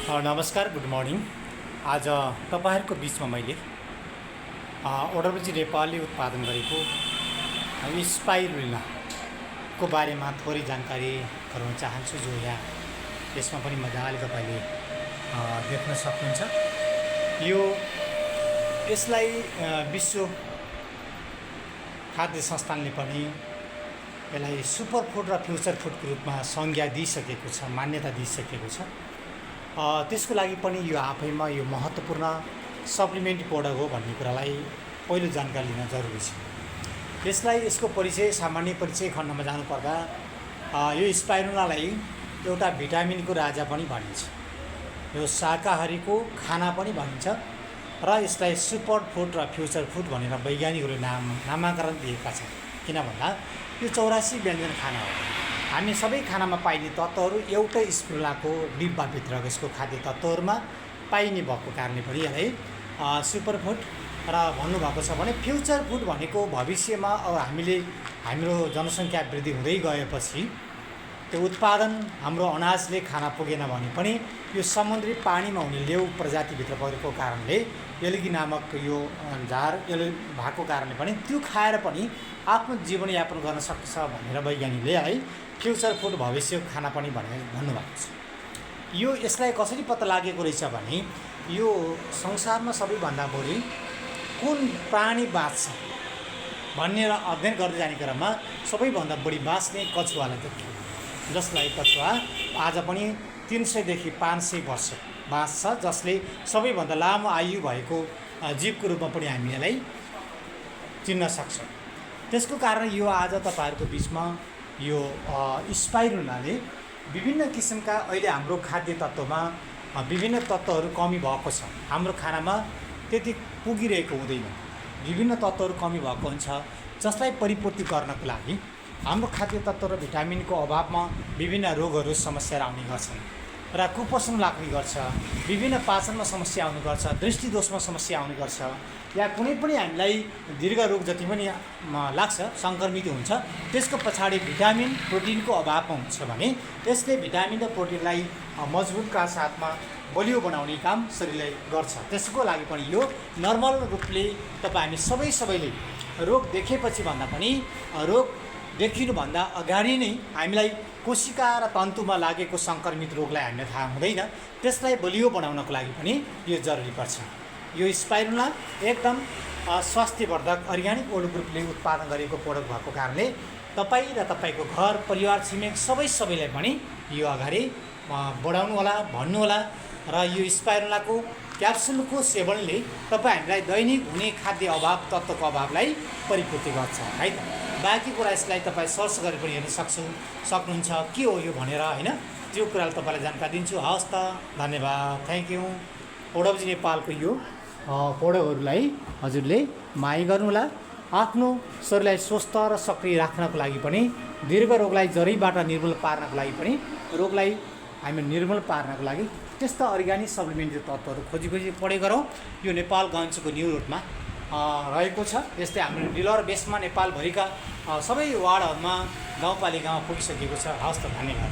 नमस्कार, good morning. आज तपाईँहरूको बिचमा मैले ओडब्ल्युजी नेपालले उत्पादन गरेको स्पाइरुलिनाको बारेमा थोरै जानकारी गराउन चाहन्छु, जो यहाँ यसमा पनि मजाले तपाईँले देख्न सक्नुहुन्छ। यसलाई विश्व खाद्य संस्थानले पनि यसलाई सुपर फुड र फ्युचर फुडको रूपमा संज्ञा दिइसकेको छ, मान्यता दिइसकेको छ। त्यसको लागि पनि यो आफैमा यो महत्त्वपूर्ण सप्लिमेन्ट प्रोडक्ट हो भन्ने कुरालाई पहिलो जानकारी लिन जरुरी छ। यसको परिचय, सामान्य परिचय खण्डमा जानुपर्दा यो स्पाइरुलिनालाई एउटा भिटामिनको राजा पनि भनिन्छ, यो शाकाहारीको खाना पनि भनिन्छ र यसलाई सुपर फुड र फ्युचर फुड भनेर वैज्ञानिकहरूले नामाकरण दिएका छन्। किन भन्दा यो 84 व्यञ्जन खाना हो। हामी सबै खानामा पाइने तत्त्वहरू एउटै स्पाइरुलिनाको डिब्बाभित्रको यसको खाद्य तत्त्वहरूमा पाइने भएको कारणले पनि यसलाई सुपर फुड र भन्नुभएको छ भने फ्युचर फुड भनेको भविष्यमा अब हाम्रो जनसङ्ख्या वृद्धि हुँदै गएपछि त्यो उत्पादन हाम्रो अनाजले खाना पुगेन भने पनि यो समुद्री पानीमा हुने लेउ प्रजातिभित्र परेको कारणले एल्गी नामक यो झार यसले भएको कारणले पनि त्यो खाएर पनि आफ्नो जीवनयापन गर्न सक्छ भनेर वैज्ञानिकले है फ्युचर फुड भविष्यको खाना पनि भनेर भन्नुभएको छ। यसलाई कसरी पत्ता लागेको रहेछ भने यो संसारमा सबैभन्दा बढी कुन प्राणी बाँच्छ भनेर अध्ययन गर्दै जाने क्रममा सबैभन्दा बढी बाँच्ने कछुवालाई देखियो, जसलाई कछुवा आज पनि 300 देखि 500 वर्ष बाँच्छ, जसले सबैभन्दा लामो आयु भएको जीवको रूपमा पनि हामी यसलाई चिन्न सक्छौँ। त्यसको कारण यो आज तपाईँहरूको बिचमा यो स्पाइरुलिनाले विभिन्न किसिमका अहिले हाम्रो खाद्य तत्त्वमा विभिन्न तत्त्वहरू कमी भएको छ। हाम्रो खानामा त्यति पुगिरहेको हुँदैन, विभिन्न तत्त्वहरू कमी भएको हुन्छ, जसलाई परिपूर्ति गर्नको लागि हाम्रो खाद्य तत्त्व र भिटामिनको अभावमा विभिन्न रोगहरू समस्याहरू आउने गर्छन् र कुपोषण लाग्ने गर्छ, विभिन्न पाचनमा समस्या आउने गर्छ, दृष्टिदोषमा समस्या आउने गर्छ, या कुनै पनि हामीलाई दीर्घ रोग जति पनि लाग्छ, सङ्क्रमित हुन्छ, त्यसको पछाडि भिटामिन प्रोटिनको अभावमा हुन्छ भने यसले भिटामिन र प्रोटिनलाई मजबुतका साथमा बलियो बनाउने काम शरीरले गर्छ। त्यसको लागि पनि यो नर्मल रूपले हामी सबैले रोग देखेपछि भन्दा पनि रोग देखिनुभन्दा अगाडि नै हामीलाई कोशिका र तन्तुमा लागेको सङ्क्रमित रोगलाई हामीलाई थाहा हुँदैन, त्यसलाई बलियो बनाउनको लागि पनि यो जरुरी पर्छ। यो स्पाइरुलिना एकदम स्वास्थ्यवर्धक अर्ग्यानिक ओल्ड ग्रुपले उत्पादन गरेको प्रोडक्ट भएको कारणले तपाईँ र तपाईँको घर परिवार छिमेक सबैलाई पनि यो अगाडि बढाउनु होला, भन्नु होला। र यो स्पाइरुलिनाको क्याप्सुलको सेवनले हामीलाई दैनिक हुने खाद्य अभाव तत्त्वको अभावलाई परिपूर्ति गर्छ है त। बाँकी कुरा यसलाई तपाईँ सर्च गरेर पनि हेर्न सक्नुहुन्छ के हो यो भनेर, होइन, त्यो कुरालाई तपाईँलाई जानकारी दिन्छु। हवस् त, धन्यवाद, थ्याङ्क यू। ओडब्ल्युजी नेपालको यो प्रोडक्टहरूलाई हजुरले माया गर्नुहोला। आफ्नो शरीरलाई स्वस्थ र सक्रिय राख्नको लागि पनि, दीर्घ रोगलाई जरैबाट निर्मूल पार्नको लागि पनि, रोगलाई हामी निर्मूल पार्नको लागि त्यस्ता अर्ग्यानिक सप्लिमेन्टरी तत्त्वहरू खोजी पढे गरौँ। यो नेपालगञ्जको न्यु रोडमा रहेको छ। यस्तै हाम्रो डिलर बेसमा नेपालभरिका सबै वार्डहरूमा गाउँपालिकामा पुगिसकेको छ। हवस् त, धन्यवाद।